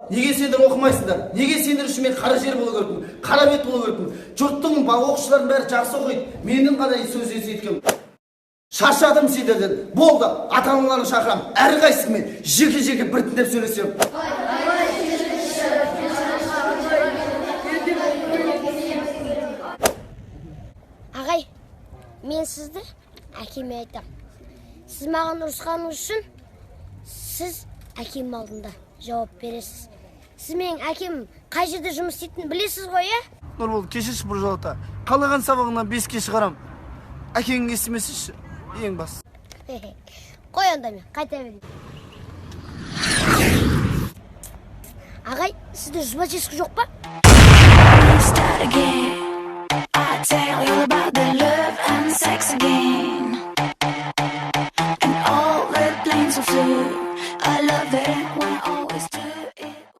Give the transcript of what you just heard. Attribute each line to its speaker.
Speaker 1: Неге сендер оқымайсыңдар? Неге сендер үшін мен қара жер болу керекпін, қара бет болу керекпін? Жұрттың оқушылардың бәрі жақсы оқиды, менің ғана сөз естиді. Шаршадым сендерден. Болды, ата аналарын шақырамын, әрқайсысымен жеке жеке біртіндеп сөйлесемін.
Speaker 2: Ағай, мен сізді әкеме айтам. Сіз маған ұрысқаныңыз үшін сіз әкем алдында жауап бересіз. Сіз менің әкем қай жерде жұмыс істейтінін білесіз ғой, иә?
Speaker 1: Нұрбол, кешірші біржолата. Қалаған сабағынан 5-ке шығарам. Әкең естімесінші, ең бастысы.
Speaker 2: Қой онда, мен қайта берейін. Ағай, сізде жуба жоқ па?
Speaker 3: Start again. I tell you.